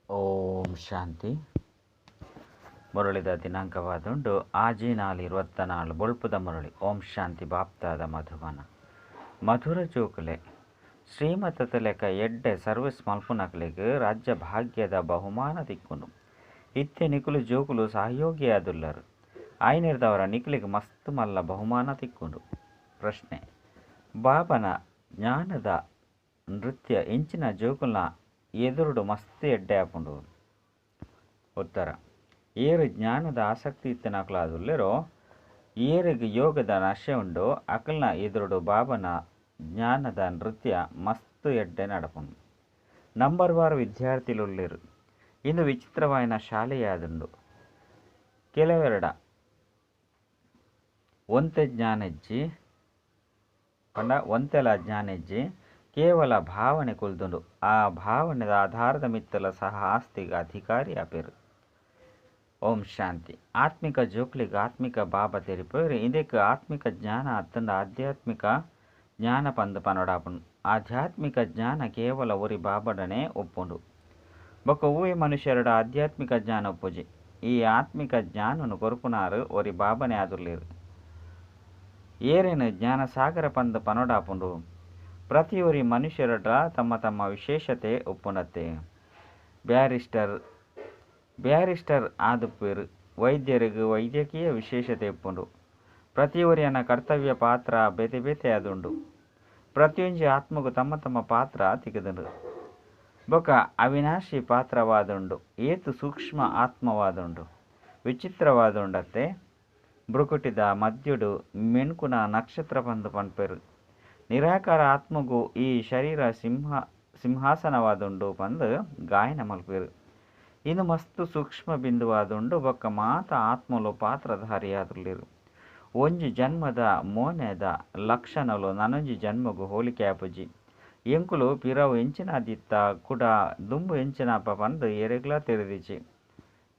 ಓಂ ಶಾಂತಿ. ಮುರಳಿದ ದಿನಾಂಕವಾದುಂಡು 6/4/24 ಬೊಳ್ಪುದ ಮುರಳಿ. ಓಂ ಶಾಂತಿ. ಬಾಪ್ತಾದ ಮಧುಬನ ಮಧುರ ಜೋಕುಲೆ ಶ್ರೀಮತದ ಲೆಕ್ಕ ಎಡ್ಡೆ ಸರ್ವಿಸ್ ಮಲ್ಪುನಕಲೆಗ್ ರಾಜ್ಯ ಭಾಗ್ಯದ ಬಹುಮಾನ ತಿಕ್ಕುಂಡು. ಇತ್ತೆ ನಿಕುಲು ಜೋಕುಲು ಸಹಯೋಗಿಯಾದುಲ್ಲರು. ಆಯ್ನಿರ್ದವರ ನಿಕುಲಿಗೆ ಮಸ್ತ್ ಮಲ್ಲ ಬಹುಮಾನ ತಿಕ್ಕುಂಡು. ಪ್ರಶ್ನೆ: ಬಾಬನ ಜ್ಞಾನದ ನೃತ್ಯ ಇಂಚಿನ ಜೋಕುಲ್ನ ಎದುರುಡು ಮಸ್ತ್ ಎಡ್ಡೆ ಆಪುಂಡು. ಉತ್ತರ: ಏರು ಜ್ಞಾನದ ಆಸಕ್ತಿ ಇತ್ತಿನಕುಲಾದುಲ್ಲೆರೋ, ಏರಿಗೆ ಯೋಗದ ನಶೆ ಉಂಡು, ಅಕಲ್ನ ಎದುರುಡು ಬಾಬನ ಜ್ಞಾನದ ನೃತ್ಯ ಮಸ್ತ್ ಎಡ್ಡೆ ನಡಪುಂಡು. ನಂಬರ್ ವಾರ್ ವಿದ್ಯಾರ್ಥಿಲುಲ್ಲೆರು. ಇಂದು ವಿಚಿತ್ರವಾಯಿನ ಶಾಲೆಯಾದುಂಡು. ಕೆಲವೆರಡ ಒಂತೆ ಜ್ಞಾನೆಜ್ಜಿ ಪಂಡ ಒಂತೆಲ ಜ್ಞಾನೆಜ್ಜಿ, ಕೇವಲ ಭಾವನೆ ಕುಲ್ದುಂಡು. ಆ ಭಾವನೆದ ಆಧಾರದ ಮಿತ್ತಲ ಸಹ ಆಸ್ತಿಗೆ ಅಧಿಕಾರಿ ಆಪೇರು. ಓಂ ಶಾಂತಿ. ಆತ್ಮಿಕ ಜೋಕ್ಲಿಗ್ ಆತ್ಮಿಕ ಬಾಬಾ ತೆರಿಪೇರು. ಇದಕ್ಕೆ ಆತ್ಮಿಕ ಜ್ಞಾನ ಅತ್ತಂಡ ಆಧ್ಯಾತ್ಮಿಕ ಜ್ಞಾನ ಪಂದ್ ಪನೊಡಾಪುಂಡು. ಆಧ್ಯಾತ್ಮಿಕ ಜ್ಞಾನ ಕೇವಲ ಒರಿ ಬಾಬಡನೆ ಒಪ್ಪುಂಡು. ಬೊಕ್ಕ ಒವ್ವೇ ಮನುಷ್ಯರಡ ಆಧ್ಯಾತ್ಮಿಕ ಜ್ಞಾನ ಒಪ್ಪುಜಿ. ಈ ಆತ್ಮಿಕ ಜ್ಞಾನನು ಕೊರ್ಪುನಾರು ಒರಿ ಬಾಬನೆ ಆದುಲ್ಲೇರು. ಏರೇನು ಜ್ಞಾನಸಾಗರ ಪಂದ್ ಪನೊಡಾಪುಂಡು. ಪ್ರತಿಯೊರಿ ಮನುಷ್ಯರಡ ತಮ್ಮ ತಮ್ಮ ವಿಶೇಷತೆ ಒಪ್ಪುನತ್ತೆ. ಬ್ಯಾರಿಸ್ಟರ್ ಆದುಪ್ಪೇರು. ವೈದ್ಯರಿಗೆ ವೈದ್ಯಕೀಯ ವಿಶೇಷತೆ ಉಪ್ಪುಂಡು. ಪ್ರತಿಯೊರಿಯನ ಕರ್ತವ್ಯ ಪಾತ್ರ ಬೇತೆ ಬೇತೆ ಆದುಂಡು. ಪ್ರತಿಯೊಂಜಿ ಆತ್ಮಗೂ ತಮ್ಮ ತಮ್ಮ ಪಾತ್ರ ತಿಕ್ಕುದುಂಡು. ಬೊಕ ಅವಿನಾಶಿ ಪಾತ್ರವಾದುಂಡು. ಏತು ಸೂಕ್ಷ್ಮ ಆತ್ಮವಾದುಂಡು, ವಿಚಿತ್ರವಾದುಂಡತ್ತೆ. ಬ್ರುಕುಟಿದ ಮದ್ಯುಡು ಮೆಣ್ಕುನ ನಕ್ಷತ್ರ ಪಂದು ಪನ್ಪೆರು. ನಿರಾಕಾರ ಆತ್ಮಗೂ ಈ ಶರೀರ ಸಿಂಹಾಸನವಾದುಂಡು ಪಂದು ಗಾಯನ ಮಲ್ಪೆರು. ಇಂದು ಮಸ್ತ್ ಸೂಕ್ಷ್ಮ ಬಿಂದುವಾದುಂಡು. ಬೊಕ್ಕ ಮಾತ ಆತ್ಮಲು ಪಾತ್ರಧಾರಿಯಾದುಲ್ಲೆರು. ಒಂಜಿ ಜನ್ಮದ ಮೋನೆದ ಲಕ್ಷಣಲು ನನೊಂಜಿ ಜನ್ಮಗು ಹೋಲಿಕೆ ಆಪುಜಿ. ಎಂಕುಲು ಪಿರವು ಎಂಚಿನಾದಿತ್ತ ಕುಡ ದುಂಬು ಎಂಚಿನಪ್ಪ ಪಂದು ಏರೆಗ್ಲಾ ತೆರೆದಿಜಿ.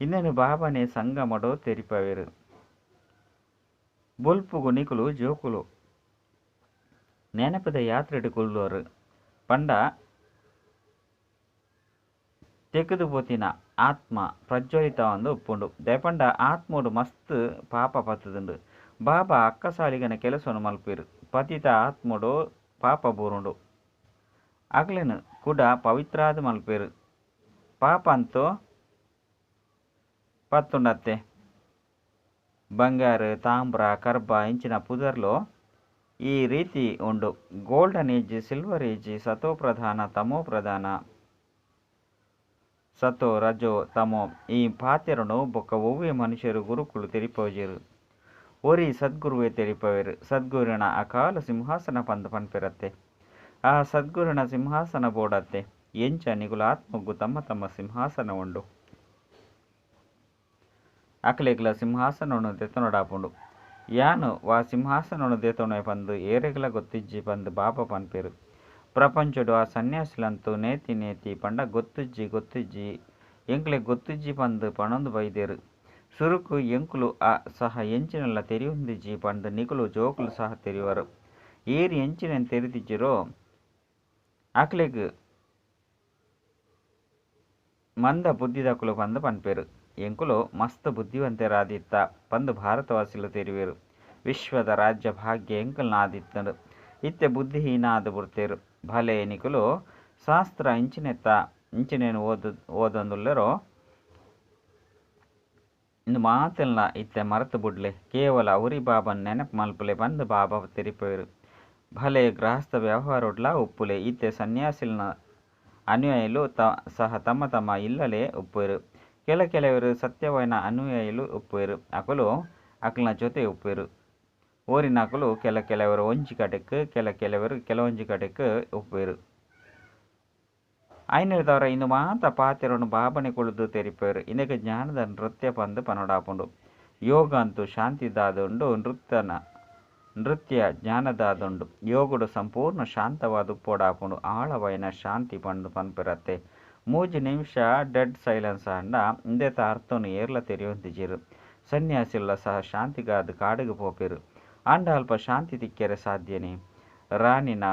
ಇಂದೆನು ಬಾಬನೆ ಸಂಗಮಡು ತೆರಿಪವೇರು. ಬೊಲ್ಪುಗು ನಿಕುಲು ಜೋಕುಲು ನೆನಪದ ಯಾತ್ರೆಡು ಕುಲ್ಲೋರು ಪಂಡ ತೆಗೆದು ಪೋತಿನ ಆತ್ಮ ಪ್ರಜ್ವಲಿತ ಒಂದು ಉಪ್ಪುಂಡು. ದಯಪಂಡ ಆತ್ಮೋಡು ಮಸ್ತ್ ಪಾಪ ಪತ್ತುದುಂಡು. ಬಾಬಾ ಅಕ್ಕಸಾಲಿಗನ ಕೆಲಸವನ್ನು ಮಲ್ಪೇರು. ಪತಿತ ಆತ್ಮೋಡು ಪಾಪ ಬೂರುಂಡು. ಅಗ್ಲೇನು ಕೂಡ ಪವಿತ್ರಾದ ಮಲ್ಪೇರು. ಪಾಪ ಅಂತೂ ಪತ್ತುಂಡತ್ತೆ. ಬಂಗಾರ ತಾಮ್ರ ಕರ್ಬ ಇಂಚಿನ ಪುದರ್ಲು ಈ ರೀತಿ ಉಂಡು. ಗೋಲ್ಡನ್ ಏಜ್, ಸಿಲ್ವರ್ ಏಜ್, ಸತೋ ಪ್ರಧಾನ, ತಮೋ ಪ್ರಧಾನ, ಸತೋ ರಜೋ ತಮೋ ಈ ಪಾತೆರನು ಬೊಕ್ಕ ಒವ್ವೇ ಮನುಷ್ಯರು ಗುರುಕುಲು ತೆರಿಪೋಜೆರು. ಒರಿ ಸದ್ಗುರುವೇ ತೆರಿಪವೇರು. ಸದ್ಗುರುವಿನ ಅಕಾಲ ಸಿಂಹಾಸನ ಪಂದು ಪನ್ಪಿರತ್ತೆ. ಆ ಸದ್ಗುರುವಿನ ಸಿಂಹಾಸನ ಬೋಡತ್ತೆ. ಎಂಚ ನಿಗುಲ ಆತ್ಮಗು ತಮ್ಮ ತಮ್ಮ ಸಿಂಹಾಸನ ಉಂಡು. ಅಕಲೆಗ್ಲ ಸಿಂಹಾಸನವನ್ನು ದೆತನೊಡಾಪುಂಡು. ಯಾನು ವಾ ಸಿಂಹಾಸನವನ್ನು ದೇತೊಣೆ ಪಂದು ಏರೆಗ್ಲ ಗೊತ್ತಿಜ್ಜಿ ಪಂದು ಬಾಬಾ ಪನ್ಪೇರು. ಪ್ರಪಂಚಡು ಆ ಸನ್ಯಾಸಿಲಂತೂ ನೇತಿ ನೇತಿ ಪಂಡ ಗೊತ್ತುಜ್ಜಿ ಗೊತ್ತುಜ್ಜಿ ಎಂಕ್ಲೆ ಗೊತ್ತುಜ್ಜಿ ಪಂದು ಪಣೊಂದು ಬೈದೇರು. ಸುರುಕು ಎಂಕುಲು ಆ ಸಹ ಎಂಚಿನೆಲ್ಲ ತೆರಿಯೊಂದಿಜ್ಜಿ ಪಂದು ನಿಕುಲು ಜೋಕುಲು ಸಹ ತೆರಿಯುವರು. ಏರು ಎಂಚಿನ ತೆರಿದಿಜ್ಜಿರೋ ಅಕ್ಲೆಗ್ ಮಂದ ಬುದ್ಧಿದಕುಲು ಪಂದು ಪನ್ಪೇರು. ಎಂಕುಲು ಮಸ್ತ್ ಬುದ್ಧಿವಂತರಾದಿತ್ತ ಪಂದು ಭಾರತವಾಸಿಲು ತೆರಿವೇರು. ವಿಶ್ವದ ರಾಜ್ಯ ಭಾಗ್ಯ ಎಂಕಲ್ನ ಆದಿತ್ತಂಡು. ಇತ್ತೆ ಬುದ್ಧಿಹೀನ ಆದು ಬಿಡ್ತೇರು. ಭಲೆ ನಿಕುಲು ಶಾಸ್ತ್ರ ಇಂಚಿನೆತ್ತ ಇಂಚಿನೇನು ಓದೊಂದುಲ್ಲೆರೋ ಇಂದು ಮಾತೆಲ್ಲ ಇತ್ತೆ ಮರೆತು ಬುಡ್ಲೆ. ಕೇವಲ ಉರಿ ಬಾಬನ್ ನೆನಪು ಮಲ್ಪುಲೆ ಪಂದು ಬಾಬಾ ತೆರಿಪೇರು. ಭಲೆ ಗೃಹಸ್ಥ ವ್ಯವಹಾರೊಡ್ಲಾ ಉಪ್ಪುಲೆ. ಇತ್ತೆ ಸನ್ಯಾಸಿಲ್ನ ಅನುಯಾಯಿಲು ಸಹ ತಮ್ಮ ತಮ್ಮ ಇಲ್ಲಲೇ ಉಪ್ಪುವೆರು. ಕೆಲ ಕೆಲವರು ಸತ್ಯವಾಯಿನ ಅನುಯಾಯಿಲು ಉಪ್ಪುವೆರು. ಅಕುಲು ಅಕಲ್ನ ಜೊತೆ ಉಪ್ಪುವೆರು. ಓರಿನಕುಲು ಕೆಲ ಕೆಲವರು ಒಂಜಿ ಕಡೆಕ್, ಕೆಲ ಕೆಲವರು ಕೆಲವೊಂಜಿ ಕಡೆಕ್ ಉಪ್ಪುವೆರು. ಆಯ್ನಿರ್ದವರ ಇಂದು ಮಾತ ಪಾತೆರನ್ನು ಬಾಬನೆ ಕುಳಿದು ತೆರಿಪೇರು. ಇಂದಕ್ಕೆ ಜ್ಞಾನದ ನೃತ್ಯ ಪಂದು ಪನೊಡಾಪುಂಡು. ಯೋಗ ಅಂತೂ ಶಾಂತಿದಾದುಂಡು, ನೃತ್ಯ ಜ್ಞಾನದಾದುಂಡು. ಯೋಗಡು ಸಂಪೂರ್ಣ ಶಾಂತವಾದ ಉಪ್ಪೋಡಾಪುಂಡು. ಆಳವಾಯಿನ ಶಾಂತಿ ಪಂದು ಪನ್ಪಿರತ್ತೆ. 3 ನಿಮಿಷ ಡೆಡ್ ಸೈಲೆನ್ಸ್ ಅಂಡ ಇಂದೆತ ಅರ್ಥನು ಏರ್ಲ ತೆರಿಯೊಂದಿಜೆರು. ಸನ್ಯಾಸಿಲ್ಲ ಸಹ ಶಾಂತಿಗಾದ ಕಾಡಿಗೆ ಪೋಪೆರು. ಆಂಡ ಅಲ್ಪ ಶಾಂತಿ ತಿಕ್ಕೆರೆ ಸಾಧ್ಯನೆ. ರಾಣಿನ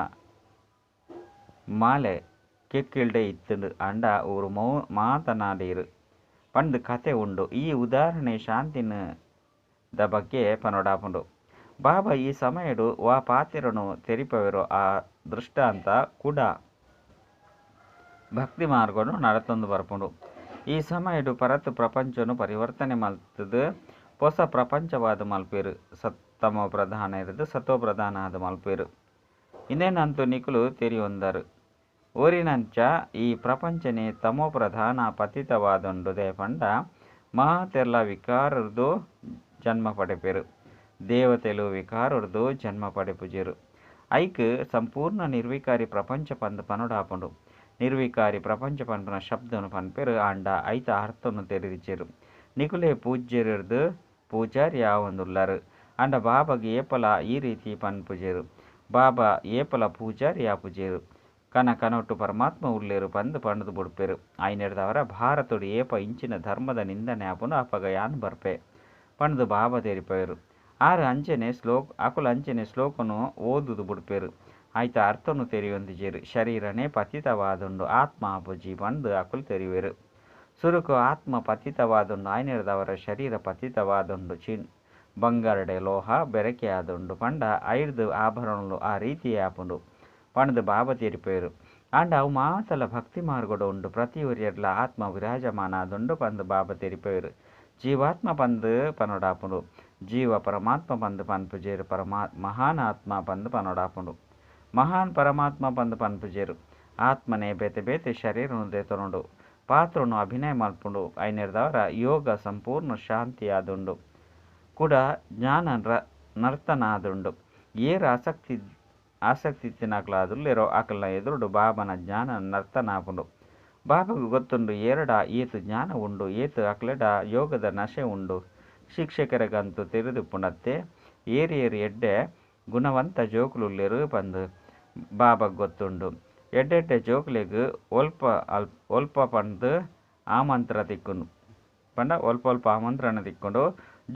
ಮಾಲೆ ಕೆಕ್ಕಿಲ್ಡೆ ಇತ್ತುಂಡು ಆಂಡ ಊರು ಮಾತ ನಾಡಿಯೆರ್ ಪಂದ್ ಕತೆ ಉಂಡು. ಈ ಉದಾಹರಣೆ ಶಾಂತಿನ್ ದ ಬಗ್ಗೆ ಪನೊಡಾಪುಂಡು. ಬಾಬಾ ಈ ಸಮಯಡ್ ವಾ ಪಾತೆರೊನು ತೆರಿಪಾವೆರೋ ಆ ದೃಷ್ಟಾಂತ ಕುಡ ಭಕ್ತಿ ಮಾರ್ಗಡ್ ನಡತೊಂದು ಬರ್ಪುಂಡು. ಈ ಸಮಯಡ್ ಪರತ್ ಪ್ರಪಂಚನ್ ಪರಿವರ್ತನೆ ಮಲ್ತುದು ಪೊಸ ಪ್ರಪಂಚವಾದ್ ಮಲ್ಪುವೆರ್. ತಮೋ ಪ್ರಧಾನ ಸತೋ ಪ್ರಧಾನ ಆದ್ ಮಲ್ಪುವೆರ್. ಇಂದೆನಂತು ನಿಕುಲು ತೆರಿಯೊಂದರು. ಒರಿನಂಚ ಈ ಪ್ರಪಂಚನೆ ತಮೋ ಪ್ರಧಾನ ಪತಿತವಾದುಂಡು ದಾಯೆ ಪಂಡ ಮಾತೆರ್ಲಾ ವಿಕಾರರ್ದು ಜನ್ಮ ಪಡೆಪೆರು. ದೇವತೆಲು ವಿಕಾರರ್ದು ಜನ್ಮ ಪಡೆಪುಜೆರು. ಐಕ್ ಸಂಪೂರ್ಣ ನಿರ್ವಿಕಾರಿ ಪ್ರಪಂಚ ಪಂದ್ ಪನೊಡಾಪುಂಡು. ನಿರ್ವಿಕಾರಿ ಪ್ರಪಂಚ ಪನ್ಪುನ ಶಬ್ದನು ಪನ್ಪೆರು ಆಂಡ ಐತ ಅರ್ಥನು ತೆರಿದಿಜೆರು. ನಿಕುಲೇ ಪೂಜ್ಯೆರ್ದ್ ಪೂಜಾರಿ ಆವೊಂದುಲ್ಲರು. ಆಂಡ ಬಾಬಾಗ್ ಏಪಲ ಈ ರೀತಿ ಪನ್ಪುಜೆರು. ಬಾಬಾ ಏಪಲ ಪೂಜಾರಿ ಆಪುಜೆರು. ಕನ ಕನೊಟು ಪರಮಾತ್ಮ ಉಲ್ಲೆರು ಪಂದ್ ಪಂಡ್ದ್ ಬುಡ್ಪೆರು. ಆಯಿನೆಡ್ದಾವರ ಭಾರತಡ್ ಏಪ ಇಂಚಿನ ಧರ್ಮದ ನಿಂದನೆ ಆಪುಂಡು ಅಪಗ ಯಾನ್ ಬರ್ಪೆ ಪಂಡ್ದ್ ಬಾಬಾ ತೆರಿಪಾವೆರು. ಆರ್ ಅಂಚನೆ ಶ್ಲೋಕ ಅಕುಲು ಅಂಚನೆ ಶ್ಲೋಕನು ಓದುದು ಬುಡ್ಪೆರು. ಐತ ಅರ್ಥನು ತೆರಿಯೊಂದಿಜೆರು. ಶರೀರನೇ ಪತಿತವಾದುಂಡು ಆತ್ಮ ಆಪುಜಿ ಪಂದ್ ಅಕುಲು ತೆರಿವೆರು. ಸುರುಕು ಆತ್ಮ ಪತಿತವಾದುಂಡು ಆಯಿನೆಡ್ದಾವರ ಶರೀರ ಪತಿತವಾದುಂಡು. ಬಂಗಾರಡೆ ಲೋಹ ಬೆರಕೆ ಆದುಂಡು ಪಂಡ ಐರ್ದ್ ಆಭರಣಲು ಆ ರೀತಿಯೇ ಆಪುಂಡು ಪಂಡ್ದ್ ಬಾಬಾ ತೆರಿಪಾವೆರು. ಆಂಡ ಅವು ಮಾತಲ ಭಕ್ತಿ ಮಾರ್ಗಡ್ ಉಂಡು. ಪ್ರತಿಯೊರಿಯಡ್ಲ ಆತ್ಮ ವಿರಾಜಮಾನ ಆದುಂಡು ಪಂದ್ ಬಾಬಾ ತೆರಿಪಾವೆರು. ಜೀವಾತ್ಮ ಪಂದ್ ಪನೊಡಾಪುಂಡು. ಜೀವ ಪರಮಾತ್ಮ ಪಂದ್ ಪನ್ಪುಜೆರು. ಮಹಾನ್ ಆತ್ಮ ಪಂದ್ ಪನೊಡಾಪುಂಡು. ಮಹಾನ್ ಪರಮಾತ್ಮ ಪಂದ್ ಪನ್ಪುಜೆರು. ಆತ್ಮನೇ ಬೇತೆ ಬೇತೆ ಶರೀರನು ದೆತೊನುಂಡು. ಪಾತ್ರನು ಅಭಿನಯ ಮಲ್ಪುಂಡು. ಆಯಿನೆಡ್ದಾವರ ಯೋಗ ಸಂಪೂರ್ಣ ಶಾಂತಿ ಆದುಂಡು. ಕುಡ ಜ್ಞಾನ ನರ್ತನ ಆದುಂಡು. ಏರ್ ಆಸಕ್ತಿ ಆಸಕ್ತಿ ಇತ್ತಿನಕುಲಾದುಲ್ಲೆರೋ ಅಕಲ್ನ ಎದುರುಡು ಬಾಬನ ಜ್ಞಾನ ನರ್ತನ ಆಪುಂಡು. ಬಾಬಾಗ್ ಗೊತ್ತುಂಡು ಏರಡ ಏತ್ ಜ್ಞಾನ ಉಂಡು, ಏತ್ ಅಕ್ಲೆಡ ಯೋಗದ ನಶೆ ಉಂಡು. ಶಿಕ್ಷಕರಿಗಂತೂ ತೆರಿದಿಪ್ಪುಂಡತ್ತೆ ಏರ್ ಏರ್ ಎಡ್ಡೆ ಗುಣವಂತ ಜೋಕುಲುಲ್ಲೆರ್ ಪಂದ್ ಬಾಬಾಗ್ ಗೊತ್ತುಂಡು. ಎಡ್ಡೆಡ್ಡೆ ಜೋಕುಲೆಗ್ ಒಲ್ಪ ಒಲ್ಪ ಪಂದ್ ಆಮಂತ್ರ ತಿಕ್ಕುಂಡು ಪಂಡ ಒಲ್ಪ ಒಲ್ಪ ಆಮಂತ್ರಣ ತಿಕ್ಕುಂಡು.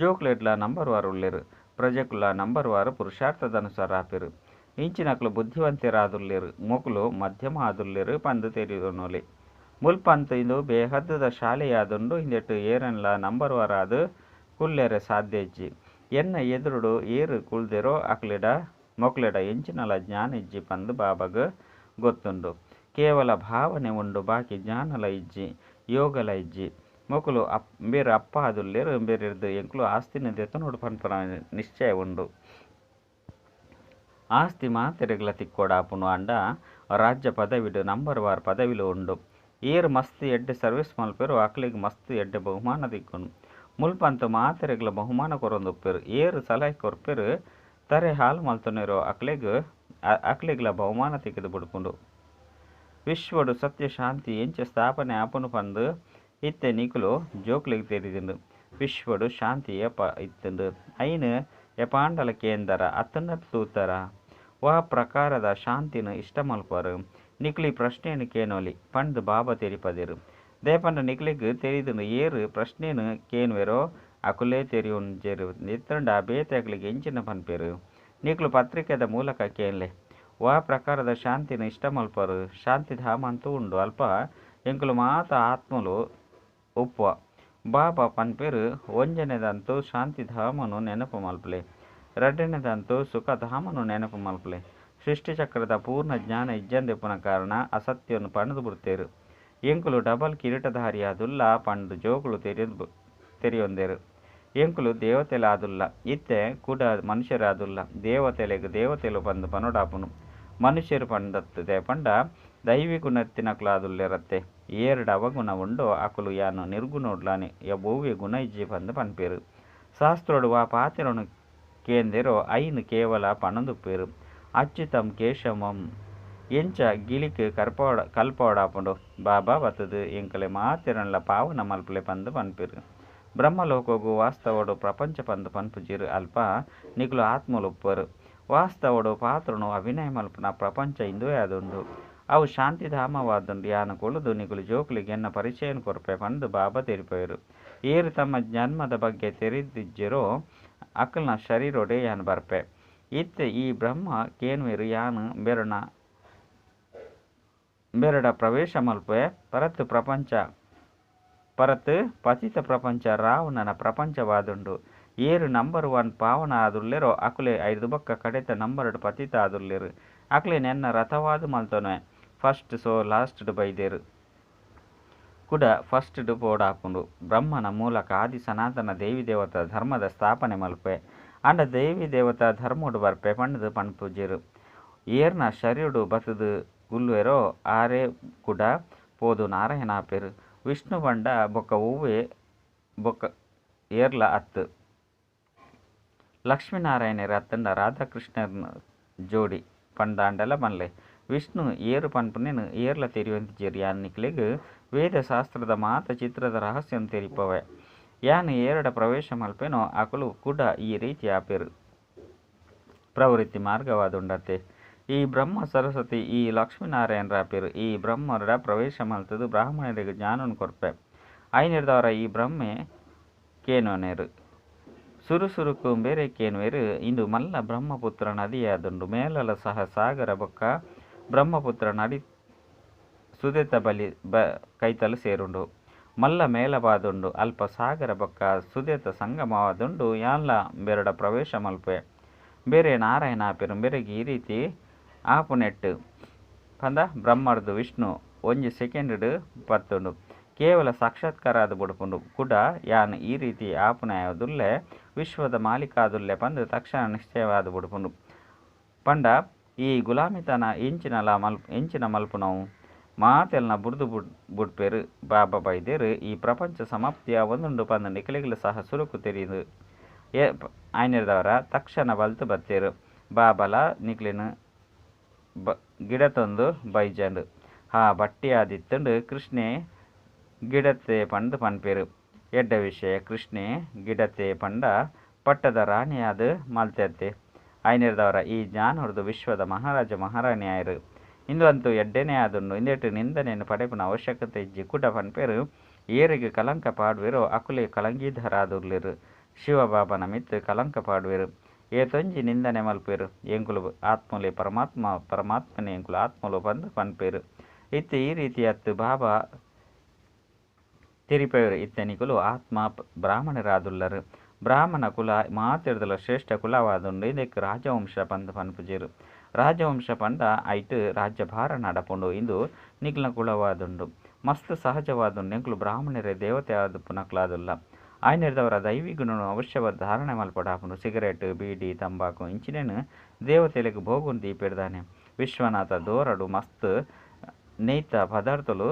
ಜೋಕುಲೆಡ್ಲ ನಂಬರ್ ವಾರ್ ಉಲ್ಲೆರ್. ಪ್ರಜೆಕುಲ ನಂಬರ್ ವಾರ್ ಪುರುಷಾರ್ಥದ ಅನುಸಾರ ಆಪೆರ್. ಇಂಚಿನಕುಲು ಬುದ್ಧಿವಂತೆರಾದುಲ್ಲೆರ್ ಮೊಕುಲು ಮಧ್ಯಮ ಆದುಲ್ಲೆರ್ ಪಂದ್ ತೆರಿಯೊನೊಲಿ. ಮುಲ್ಪಂತು ಇಂದು ಬೇಹದ್ದುದ ಶಾಲೆಯಾದುಂಡು. ಇಂದೆಟ್ ಏರೆನ್ಲಾ ನಂಬರ್ ವಾರ್ ಆದ್ ಕುಲ್ಲೆರೆ ಸಾಧ್ಯ ಇಜ್ಜಿ. ಎನ್ನ ಎದುರುಡು ಏರ್ ಕುಲ್ದೆರೋ ಅಕ್ಲೆಡ ಮೊಕ್ಲೆಡ ಎಂಚಿನಲ ಜ್ಞಾನ ಇಜ್ಜಿ ಪಂದ್ ಬಾಬಾಗ್ ಗೊತ್ತುಂಡು. ಕೇವಲ ಭಾವನೆ ಉಂಡು ಬಾಕಿ ಜ್ಞಾನಲ ಇಜ್ಜಿ ಯೋಗಲ ಇಜ್ಜಿ. ಮೊಕುಲು ಇಂಬೆರ್ ಅಪ್ಪ ಆದುಲ್ಲೆರ್ ಇಂಬೆರೆರ್ದ್ ಎಂಕುಲು ಆಸ್ತಿನ ದೆತೊನೊಡು ಪನ್ಪುನ ನಿಶ್ಚಯ ಉಂಡು. ಆಸ್ತಿ ಮಾತೆರೆಗ್ಲ ತಿಕ್ಕೊಡಾಪುಂಡು ಆಂಡ ರಾಜ್ಯ ಪದವಿಡ್ ನಂಬರ್ ವಾರ್ ಪದವಿಲು ಉಂಡು. ಏರ್ ಮಸ್ತ್ ಎಡ್ಡೆ ಸರ್ವಿಸ್ ಮಲ್ಪೆರೋ ಅಕ್ಲೆಗ್ ಮಸ್ತ್ ಎಡ್ಡೆ ಬಹುಮಾನ ತಿಕ್ಕುಂಡು. ಮುಲ್ಪಂತು ಮಾತೆರೆಗ್ಲ ಬಹುಮಾನ ಕೊರೊಂದುಪ್ಪೆರ್. ಏರ್ ಸಲಹೆ ಕೊರ್ಪೆರ್ ತರೆ ಹಾಲು ಮಲ್ತೊನೆರೋ ಅಕ್ಲೆಗ್ ಅಕ್ಲೆಗ್ಲ ಬಹುಮಾನ ತಿಕ್ಕುದು ಬುಡ್ಪುಂಡು. ವಿಶ್ವಡ್ ಸತ್ಯ ಶಾಂತಿ ಎಂಚ ಸ್ಥಾಪನೆ ಆಪುಂಡು ಪಂದ್ ಇತ್ತೆ ನಿಕುಲು ಜೋಕ್ಲೆಗ್ ತೆರಿದುಂಡು. ವಿಶ್ವಡ್ ಶಾಂತಿ ಏಪ ಇತ್ತುಂಡು ಐನ್ ಏಪಾಂಡಲ ಕೇಂದರ ಅತ್ತುಂಡ ತೂತರ. ವಾ ಪ್ರಕಾರದ ಶಾಂತಿನ್ ಇಷ್ಟ ಮಲ್ಪುವರ್. ನಿಕುಲು ಈ ಪ್ರಶ್ನೆನ್ ಕೇನೊಲಿ ಪಂದ್ ಬಾಬಾ ತೆರಿಪಾದೆರ್. ದಾಯೆ ಪಂಡ ನಿಕುಲೆಗ್ ತೆರಿದುಂಡು ಏರ್ ಪ್ರಶ್ನೆನ್ ಕೇನುವೆರೋ ಅಕುಲೇ ತೆರಿಯೊಂಜೆರ್. ಇತ್ತುಂಡ ಬೇತೆ ಅಕ್ಲೆಗ್ ಎಂಚಿನ ಪನ್ಪೆರ್. ನಿಕುಲು ಪತ್ರಿಕೆದ ಮೂಲಕ ಕೇನ್ಲೆ. ವಾ ಪ್ರಕಾರದ ಶಾಂತಿನ್ ಇಷ್ಟ ಮಲ್ಪುವರ್. ಶಾಂತಿಧಾಮ ಅಂತೂ ಉಂಡು ಅಲ್ಪ ಎಂಕುಲು ಮಾತ ಆತ್ಮಲು ಉಪ್ಪುವ. ಬಾಬಾ ಪನ್ಪೆರ್ ಒಂಜನೆದಂತೂ ಶಾಂತಿಧಾಮನು ನೆನಪು ಮಲ್ಪುಲೆ. ರಡ್ಡನೆದಂತೂ ಸುಖಧಾಮನು ನೆನಪು ಮಲ್ಪುಲೆ. ಸೃಷ್ಟಿಚಕ್ರದ ಪೂರ್ಣ ಜ್ಞಾನ ಇಜ್ಜಂದೆ ಉಪ್ಪುನ ಕಾರಣ ಅಸತ್ಯನ್ ಪಂಡ್ದ್ ಬುಡ್ತೆರ್. ಎಂಕುಲು ಡಬಲ್ ಕಿರೀಟಧಾರಿಯಾದುಲ್ಲ ಪಂದ್ ಜೋಕುಲು ತೆರಿಯೊಂದೆರ್. ಎಂಕುಲು ದೇವತೆಲಾದುಲ್ಲ ಇತ್ತೆ ಕುಡ ಮನುಷ್ಯರಾದುಲ್ಲ. ದೇವತೆಲೆಗ್ ದೇವತೆಲು ಪಂದ್ ಪನೊಡಾಪುಂಡು. ಮನುಷ್ಯರು ಪಂದತ್ ದಾಯೆ ಪಂಡ ದೈವಿ ಗುಣ ಇತ್ತಿನಕುಲಾದುಲ್ಲೆರತ್ತೆ. ಏರ್ಡ ಅವಗುಣ ಉಂಡೋ ಅಕುಲು ಯಾನ್ ನಿರ್ಗುಣೋಡ್ಲಾನೆ ಒವ್ವೆ ಗುಣ ಇಜ್ಜಿ ಪಂದ್ ಪನ್ಪೆರ್. ಶಾಸ್ತ್ರಡ್ ವಾ ಪಾತೆರೊನು ಕೇಂದೆರೋ ಐನ್ ಕೇವಲ ಪನೊಂದುಪ್ಪೆರ್. ಅಚ್ಯುತಂ ಕೇಶವಂ ಎಂಚ ಗಿಳಿಕ್ ಕಲ್ಪಾವೊಡಾಪುಂಡು. ಬಾಬಾ ಬತ್ತುದು ಎಂಕಲೆ ಮಾತೆರೆನ್ಲ ಪಾವನ ಮಲ್ಪುಲೆ ಪಂದ್ ಪನ್ಪೆರ್. ಬ್ರಹ್ಮಲೋಕಗ್ ವಾಸ್ತವಡ್ ಪ್ರಪಂಚ ಪಂದ್ ಪನ್ಪುಜೆರ್. ಅಲ್ಪ ನಿಕುಲು ಆತ್ಮಲು ಉಪ್ಪುವರ್. ವಾಸ್ತವಡ್ ಪಾತ್ರನು ಅಭಿನಯ ಮಲ್ಪುನ ಪ್ರಪಂಚ ಇಂದುವೇ ಆದುಂಡು. ಅವು ಶಾಂತಿಧಾಮವಾದುಂಡು. ಯಾನ್ ಕುಲ್ಲುದು ನಿಕುಲು ಜೋಕುಲೆಗ್ ಎನ್ನ ಪರಿಚಯನ್ ಕೊರ್ಪೆ ಪಂದ್ ಬಾಬಾ ತೆರಿಪಾವೆರ್. ಏರ್ ತಮ್ಮ ಜನ್ಮದ ಬಗ್ಗೆ ತೆರಿದಿಜ್ಜೆರೋ ಅಕಲ್ನ ಶರೀರೊಡೆ ಯಾನ್ ಬರ್ಪೆ. ಇತ್ತೆ ಈ ಬ್ರಹ್ಮ ಕೇನುವೆರ್ ಯಾನ್ ಬೆರಡ ಪ್ರವೇಶ ಮಲ್ಪೆ ಪರತ್ ಪ್ರಪಂಚ ಪರತ್ ಪತಿತ ಪ್ರಪಂಚ ರಾವಣನ ಪ್ರಪಂಚವಾದುಂಡು. ಏರು ನಂಬರ್ 1 ಪಾವನ ಆದುಲ್ಲೆರೋ ಅಕುಲೆ ಐದು ಬೊಕ್ಕ ಕಡೆತ ನಂಬರ್ಡ್ ಪತಿತ ಆದುಲ್ಲೆರ್. ಅಕ್ಲೆ ನೆನ್ನ ರಥವಾದ್ ಮಲ್ತೊನೆ ಫಸ್ಟ್ ಸೋ ಲಾಸ್ಟ್ ಡ್ ಬೈದೆರ್. ಕುಡ ಫಸ್ಟ್ ಡ್ ಪೋಡಾಪುಂಡು. ಬ್ರಹ್ಮನ ಮೂಲಕ ಆದಿ ಸನಾತನ ದೇವಿ ದೇವತಾ ಧರ್ಮದ ಸ್ಥಾಪನೆ ಮಲ್ಪೆ. ಆಂಡ ದೇವಿ ದೇವತಾ ಧರ್ಮೊಡು ಬರ್ಪೆ ಪಂಡ್ದ್ ಪನ್ಪುಜೆರ್. ಏರ್ನ ಶರೀರಡ್ ಬತ್ತ್ದ್ ಕುಲ್ಲುವೆರೋ ಆರೇ ಕುಡ ಪೋದು ನಾರಾಯಣ ಆಪೆರ್. ವಿಷ್ಣು ಪಂಡ ಬೊಕ್ಕ ಒವ್ವೇ ಬೊಕ್ಕ ಏರ್ಲ ಅತ್ತ್. ಲಕ್ಷ್ಮೀನಾರಾಯಣೆರ್ ಅತ್ತಂಡ ರಾಧಾಕೃಷ್ಣೆರ್ನ ಜೋಡಿ ಪಂದಾಂಡಲ ಪನ್ಲೆ. ವಿಷ್ಣು ಏರ್ ಪನ್ಪುನೆನ್ ಏರ್ಲ ತೆರಿಯೊಂದಿಜ್ಜೆರ್. ಯಾನ್ ನಿಕ್ಲೆಗ್ ವೇದ ಶಾಸ್ತ್ರದ ಮಾತ ಚಿತ್ರದ ರಹಸ್ಯನ್ ತೆರಿಪಾವೆ. ಯಾನ್ ಏರೆಡ ಪ್ರವೇಶ ಮಲ್ಪುವೆನೋ ಅಕುಲು ಕುಡ ಈ ರೀತಿ ಆಪೆರ್. ಪ್ರವೃತ್ತಿ ಮಾರ್ಗವಾದುಂಡತ್ತೆ. ಈ ಬ್ರಹ್ಮ ಸರಸ್ವತಿ ಈ ಲಕ್ಷ್ಮೀನಾರಾಯಣರಾಪೆರ್. ಈ ಬ್ರಹ್ಮಡ ಪ್ರವೇಶ ಮಲ್ತುದು ಬ್ರಾಹ್ಮಣೆರೆಗ್ ಜ್ಞಾನನ್ ಕೊರ್ಪೆ. ಐನೆರ್ದಾವರ ಈ ಬ್ರಹ್ಮೆ ಕೇನೋನೆರ್. ಸುರು ಸುರುಕು ಬೇರೆ ಕೇನುವೆರ್. ಇಂದು ಮಲ್ಲ ಬ್ರಹ್ಮಪುತ್ರ ನದಿಯಾದುಂಡು. ಮೇಲಲ ಸಹ ಸಾಗರ ಬೊಕ್ಕ ಬ್ರಹ್ಮಪುತ್ರ ನದಿ ಸುದೆತ ಬಲಿ ಕೈತಲ್ ಸೇರುಂಡು. ಮಲ್ಲ ಮೇಳವಾದುಂಡು. ಅಲ್ಪ ಸಾಗರ ಬೊಕ್ಕ ಸುದೆತ ಸಂಗಮವಾದುಂಡು. ಯಾನ್ಲ ಬೆರಡ ಪ್ರವೇಶ ಮಲ್ಪುವೆ. ಬೇರೆ ನಾರಾಯಣ ಆಪೆರ್. ಬೇರೆಗ್ ಈ ರೀತಿ ಆಪುನೆಟ್ ಪಂದ ಬ್ರಹ್ಮರ್ದ್ ವಿಷ್ಣು ಒಂಜಿ ಸೆಕೆಂಡ್ ಡ್ ಪತ್ತುಂಡು. ಕೇವಲ ಸಾಕ್ಷಾತ್ಕಾರ ಆದ್ ಬುಡ್ಪುಂಡು. ಕುಡ ಯಾನ್ ಈ ರೀತಿ ಆಪುನಾದುಲ್ಲೆ ವಿಶ್ವದ ಮಾಲೀಕಾದುಲ್ಲೆ ಪಂದ್ ತಕ್ಷಣ ನಿಶ್ಚಯವಾದ್ ಬುಡ್ಪುಂಡು. ಪಂಡ ಈ ಗುಲಾಮಿತನ ಎಂಚಿನಲ ಎಂಚಿನ ಮಲ್ಪುನವು ಮಾತೆಲ್ನ ಬುಡ್ದು ಬುಡ್ಪೆರ್. ಬಾಬಾ ಬೈದೆರ್ ಈ ಪ್ರಪಂಚ ಸಮಾಪ್ತಿ ಆವೊಂದುಂಡು ಪಂದ್ ನಿಕ್ಲೆಗ್ಲ ಸಹ ಸುರುಕು ತೆರಿಯುಂಡು. ಆಯ್ನೆರ್ದಾವರ ತಕ್ಷಣ ಬಲ್ತ್ ಬತ್ತೆರ್. ಬಾಬಲ ನಿಕ್ಲೆನ್ ಗಿಡತೊಂದು ಬೈಜಂಡ್. ಹಾ ಬಟ್ಟಿ ಆದಿತ್ತುಂಡು ಕೃಷ್ಣೆ ಗಿಡತೆ ಪಂದ್ ಪನ್ಪೆರ್. ಎಡ್ಡೆ ವಿಷಯ ಕೃಷ್ಣೆ ಗಿಡತೆ ಪಂಡ ಪಟ್ಟದ ರಾಣಿಯಾದ್ ಮಲ್ತೆತ್ತೆ. ಆಯ್ನೆರ್ದಾವರ ಈ ಜ್ಞಾನೊರ್ದು ವಿಶ್ವದ ಮಹಾರಾಜ ಮಹಾರಾಣಿ ಆಯೆರ್. ಇಂದು ಅಂತೂ ಎಡ್ಡೆನೇ ಆದುಂಡು. ಇಂದೆಟ್ ನಿಂದನೆನ್ ಪಡೆಪುನ ಅವಶ್ಯಕತೆ ಇಜ್ಜಿ. ಕುಡ ಪನ್ಪೆರ್ ಏರೆಗ್ ಕಲಂಕ ಪಾಡುವೆರೋ ಅಕುಲೇ ಕಲಂಗೀಧರಾದುಲ್ಲೆರ್. ಶಿವಬಾಬನ ಮಿತ್ತ್ ಕಲಂಕ ಪಾಡುವೆರ್. ಏತೊಂಜಿ ನಿಂದನೆ ಮಲ್ಪುವೆರ್. ಎಂಕುಲು ಆತ್ಮಲೆ ಪರಮಾತ್ಮ ಪರಮಾತ್ಮನೆ ಎಂಕುಲು ಆತ್ಮಲು ಪಂದ್ ಪನ್ಪೆರ್. ಇತ್ತೆ ಈ ರೀತಿ ಅತ್ತ್ ಬಾಬಾ ತೆರಿಪಾವೆರ್. ಇತ್ತೆ ನಿಕುಲು ಆತ್ಮ ಬ್ರಾಹ್ಮಣರಾದುಲ್ಲರ್. ಬ್ರಾಹ್ಮಣ ಕುಲ ಮಾತೆರ್ದಲ ಶ್ರೇಷ್ಠ ಕುಲವಾದುಂಡು. ಇಂದೆಕ್ ರಾಜವಂಶ ಪಂದ್ ಪನ್ಪುಜೆರ್. ರಾಜವಂಶ ಪಂಡ ಐಟ್ ರಾಜ್ಯಭಾರ ನಡಪುಂಡು. ಇಂದು ನಿಕ್ಲೆನ ಕುಲವಾದುಂಡು. ಮಸ್ತ್ ಸಹಜವಾದುಂಡು. ಎಂಕುಲು ಬ್ರಾಹ್ಮಣರೇ ದೇವತೆ ಆದುಪ್ಪುನಕುಲಾದುಲ್ಲ. ಆಯ್ನೆರ್ದಾವರ ದೈವಿ ಗುಣನು ಅವಶ್ಯವಾದ್ ಧಾರಣೆ ಮಲ್ಪಡಾಪುಂಡು. ಸಿಗರೇಟ್ ಬೀಡಿ ತಂಬಾಕು ಇಂಚಿನೆನ್ ದೇವತೆಲೆಗ್ ಭೋಗನ್ ದೀಪೆರ್ದಾನೆ. ವಿಶ್ವನಾಥ ದೋರಡು ಮಸ್ತ್ ನೇಯ್ತ ಪದಾರ್ಥಲು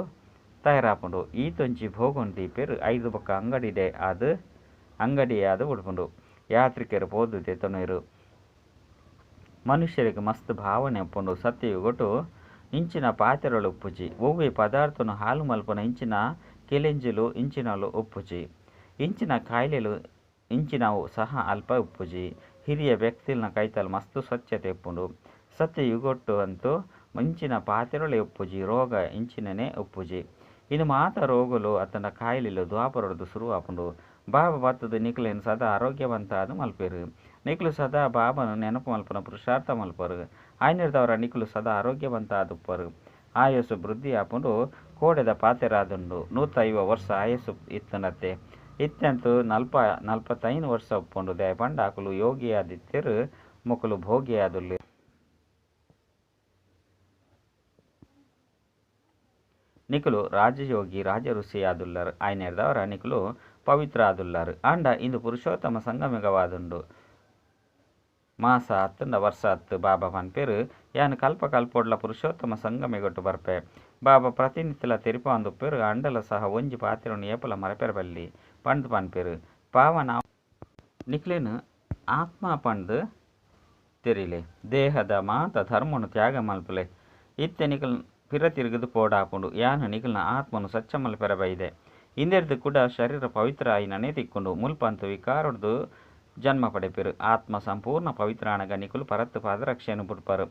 ತಯಾರಾಪುಂಡು. ಈತೊಂಜಿ ಭೋಗನ್ ದೀಪೆರ್. ಐದು ಬೊಕ್ಕ ಅಂಗಡಿಡೆ ಆದ್ ಅಂಗಡಿ ಆದ್ ಬುಡ್ಪುಂಡು. ಯಾತ್ರಿಕರು ಪೋದು ದೆತೊನುವೆರ್. ಮನುಷ್ಯರಿಗೆ ಮಸ್ತ್ ಭಾವನೆ ಉಪ್ಪುಂಡು. ಸತ್ಯಯುಗಟ್ ಇಂಚಿನ ಪಾತೆರಲು ಉಪ್ಪುಜಿ. ಒವ್ವೆ ಪದಾರ್ಥನ್ ಹಾಳು ಮಲ್ಪುನ ಇಂಚಿನ ಕೆಲೆಂಜಿಲು ಇಂಚಿನಲು ಉಪ್ಪುಜಿ. ಇಂಚಿನ ಕಾಯಿಲೆಲು ಇಂಚಿನವು ಸಹ ಅಲ್ಪ ಉಪ್ಪುಜಿ. ಹಿರಿಯ ವ್ಯಕ್ತಿಲ್ನ ಕೈತಲ್ ಮಸ್ತ್ ಸ್ವಚ್ಛತೆ ಉಪ್ಪುಂಡು. ಸತ್ಯಯುಗಟ್ ಅಂತೂ ಇಂಚಿನ ಪಾತೆರಲೇ ಉಪ್ಪುಜಿ. ರೋಗ ಇಂಚಿನನೇ ಉಪ್ಪುಜಿ. ಇಂದು ಮಾತ ರೋಗಲು ಅತ್ತಂಡ ಕಾಯಿಲೆಲು ದ್ವಾಪರಡ್ದ್ ಸುರು ಆಪುಂಡು. ಬಾಬಾ ಬತ್ತುದು ನಿಕ್ಲೆನ್ ಸದಾ ಆರೋಗ್ಯವಂತ ಆದ್ ಮಲ್ಪೆರ್. ನಿಕ್ಲು ಸದಾ ಬಾಬಾನ ನೆನಪು ಮಲ್ಪುನ ಪುರುಷಾರ್ಥ ಮಲ್ಪರು. ಆಯ್ನೆರ್ದಾವರ ನಿಕುಲು ಸದಾ ಆರೋಗ್ಯವಂತ ಆದುಪ್ಪರು. ಆಯಸ್ಸು ವೃದ್ಧಿ ಆಪುಂಡು. ಕೋಡೆದ ಪಾತೆರಾದುಂಡು. 150 ವರ್ಷ ಆಯಸ್ಸು ಇತ್ತುಂಡತ್ತೆ. ಇತ್ತೆಂತು 45 ವರ್ಷ ಉಪ್ಪುಂಡು. ದಾಯೆ ಪಂಡ ಅಕುಲು ಯೋಗಿ ಆದಿತ್ತೆರ್ ಮೊಕುಲು ಭೋಗಿ ಆದುಲ್ಲೆರ್. ನಿಕುಲು ರಾಜಯೋಗಿ ರಾಜ ಋಷಿ ಆದುಲ್ಲರ್. ಆಯ್ನೆರ್ದಾವರ ನಿಕುಲು ಪವಿತ್ರ ಆದುಲ್ಲರ್. ಆಂಡ ಇಂದು ಪುರುಷೋತ್ತಮ ಸಂಗಮಯುಗವಾದುಂಡು. ಮಾಸ ಅತ್ತಂಡ ವರ್ಷ ಅತ್ತು. ಬಾಬಾ ಪನ್ಪೆರ್ ಯಾನ್ ಕಲ್ಪ ಕಲ್ಪೊಡ್ಲ ಪುರುಷೋತ್ತಮ ಸಂಗಮಯುಗಟ್ ಬರ್ಪೆ. ಬಾಬಾ ಪ್ರತಿನಿತ್ಯಲ ತೆರಿಪಾವೊಂದುಪ್ಪೆರ್. ಆಂಡಲ ಸಹ ಒಂಜಿ ಪಾತೆರನ್ ಏಪಲ ಮರಪೆರೆ ಬಲ್ಲಿ ಪಂದ್ ಪನ್ಪೆರ್. ಪಾವನ ನಿಕ್ಲೆನ್ ಆತ್ಮ ಪಂದ್ ತೆರಿಲೆ. ದೇಹದ ಮಾತ ಧರ್ಮನ್ ತ್ಯಾಗ ಮಲ್ಪುಲೆ. ಇತ್ತೆ ನಿಕುಲು ಪಿರ ತಿರುಗುದು ಪೋಡಾಪುಂಡು. ಯಾನ್ ನಿಕಲ್ನ ಆತ್ಮನ್ ಸ್ವಚ್ಛ ಮಲ್ಪೆರೆ ಬೈದೆ. ಇಂದೆರ್ದ್ ಕುಡ ಶರೀರ ಪವಿತ್ರ ಆಯಿನನೇ ತಿಕ್ಕುಂಡು. ಮುಲ್ಪ ಅಂತೂ ವಿಕಾರಡ್ದ್ ಜನ್ಮ ಪಡೆಪೆರ್. ಆತ್ಮ ಸಂಪೂರ್ಣ ಪವಿತ್ರ ಆನಗ ನಿಕುಲು ಪರತ್ ಪಾದರಕ್ಷೆನ್ ಬುಡ್ಪರ್.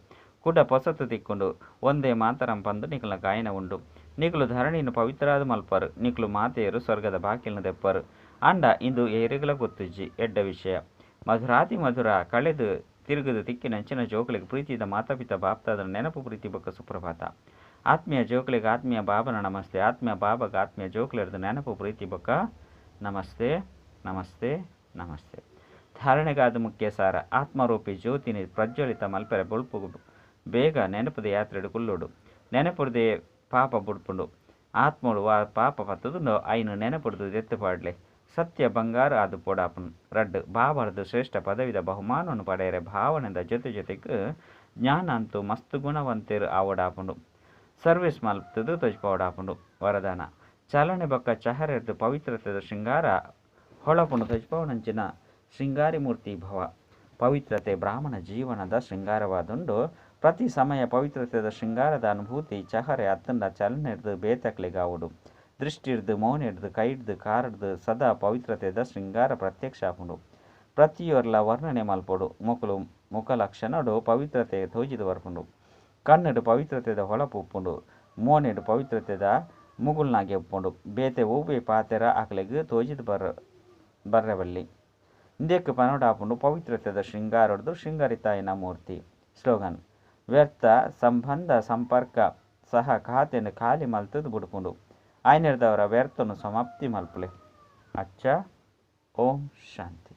ಕುಡ ಪೊಸತ್ ತಿಕ್ಕುಂಡು. ವಂದೇ ಮಾತರಂ ಪಂದ್ ನಿಕಲ್ನ ಗಾಯನ ಉಂಡು. ನಿಕುಲು ಧರಣಿನ್ ಪವಿತ್ರಾದ್ ಮಲ್ಪರ್. ನಿಕುಲು ಮಾತೆರ್ ಸ್ವರ್ಗದ ಬಾಕಿಲ್ನ್ ದೆಪ್ಪರ್. ಆಂಡ ಇಂದು ಏರೆಗ್ಲಾ ಗೊತ್ತುಜ್ಜಿ. ಎಡ್ಡೆ ವಿಷಯ. ಮಧುರಾತಿ ಮಧುರ ಕಳೆದು ತಿರುಗುದು ತಿಕ್ಕಿನಂಚಿನ ಜೋಕುಲೆಗ್ ಪ್ರೀತಿದ ಮಾತಾಪಿತ ಬಾಪ್ತಾದನ ನೆನಪು ಪ್ರೀತಿ ಬೊಕ್ಕ ಸುಪ್ರಭಾತ. ಆತ್ಮೀಯ ಜೋಕ್ಲೆಗ್ ಆತ್ಮೀಯ ಬಾಬನ ನಮಸ್ತೆ. ಆತ್ಮೀಯ ಬಾಬಾಗ ಆತ್ಮೀಯ ಜೋಕ್ಲೆರ್ದ್ ನೆನಪು ಪ್ರೀತಿ ಬೊಕ್ಕ ನಮಸ್ತೆ ನಮಸ್ತೆ ನಮಸ್ತೆ. ಧಾರಣೆಗಾದ ಮುಖ್ಯ ಸಾರ ಆತ್ಮರೂಪಿ ಜ್ಯೋತಿನಿ ಪ್ರಜ್ವಲಿತ ಮಲ್ಪೆರೆ ಬೊಲ್ಪು ಬೇಗ ನೆನಪುದ ಯಾತ್ರೆಡ್ ಕುಲ್ಲೋಡು. ನೆನಪುರ್ದೇ ಪಾಪ ಬುಡ್ಪುಂಡು. ಆತ್ಮಡು ವಾ ಪಾಪ ಪತ್ತುದುಂಡೋ ಐನ್ ನೆನಪುರ್ದು ದೆತ್ತ್ ಪಾಡ್ಲೆ. ಸತ್ಯ ಬಂಗಾರ ಆದ್ ಪೊಡಾಪುಂಡು. ರಡ್ಡ್ ಬಾಬರ್ದ್ ಶ್ರೇಷ್ಠ ಪದವಿದ ಬಹುಮಾನನ್ ಪಡೆಯರೆ ಭಾವನೆದ ಜೊತೆ ಜೊತೆಕ್ ಜ್ಞಾನ ಅಂತೂ ಮಸ್ತ್ ಗುಣವಂತೆರ್ ಆವೊಡಾಪುಂಡು. ಸರ್ವಿಸ್ ಮಲ್ತುದು ತೊಜಪಾವೊಡಾಪುಂಡು. ವರದಾನ ಚಲನೆ ಬೊಕ್ಕ ಚಹರೆರ್ದ್ ಪವಿತ್ರತೆದ ಶೃಂಗಾರ ಹೊಳಪುಂಡು ತೊಜಪಾವುನಂಚಿನ ಶೃಂಗಾರಿ ಮೂರ್ತಿ ಭವ. ಪವಿತ್ರತೆ ಬ್ರಾಹ್ಮಣ ಜೀವನದ ಶೃಂಗಾರವಾದುಂಡು. ಪ್ರತಿ ಸಮಯ ಪವಿತ್ರತೆದ ಶೃಂಗಾರದ ಅನುಭೂತಿ ಚಹರೆ ಅತ್ತಂಡ ಚಲನೆರ್ದ್ ಬೇತಕ್ಲೆಗಾವೊಡು. ದೃಷ್ಟಿರ್ದ್ ಮೋನೆರ್ದ್ ಕೈರ್ದ್ ಕಾರ್ಡ್ ಸದಾ ಪವಿತ್ರತೆದ ಶೃಂಗಾರ ಪ್ರತ್ಯಕ್ಷ ಆಪುಂಡು. ಪ್ರತಿಯೊರ್ಲ ವರ್ಣನೆ ಮಲ್ಪೊಡು. ಮೊಕುಲು ಮುಖ ಲಕ್ಷಣಡ್ ಪವಿತ್ರತೆ ತೋಜಿದ್ ಬರ್ಪುಂಡು. ಕಣ್ಣುಡ್ ಪವಿತ್ರತೆದ ಹೊಳಪು ಉಪ್ಪುಂಡು. ಮೋನೆಡ್ ಪವಿತ್ರತೆದ ಮುಗುಳ್ನಾಗೆ ಉಪ್ಪುಂಡು. ಬೇತೆ ಒವ್ವೆ ಪಾತೆರ ಅಕ್ಲೆಗ್ ತೋಜಿದ್ ಬರ ಬರ್ರೆ ಬಲ್ಲಿ. ಇಂದೆಕ್ ಪನೊಡಾಪುಂಡು ಪವಿತ್ರತೆದ ಶೃಂಗಾರಡ್ದು ಶೃಂಗರಿತಾಯನ ಮೂರ್ತಿ. ಸ್ಲೋಗನ್ ವ್ಯರ್ಥ ಸಂಬಂಧ ಸಂಪರ್ಕ ಸಹ ಖಾತೆನ್ ಖಾಲಿ ಮಲ್ತುದು ಬುಡ್ಪುಂಡು. ಆಯ್ನೆರ್ದಾವರ ವ್ಯರ್ಥನು ಸಮಾಪ್ತಿ ಮಲ್ಪುಲೆ. ಅಚ್ಚ ಓಂ ಶಾಂತಿ.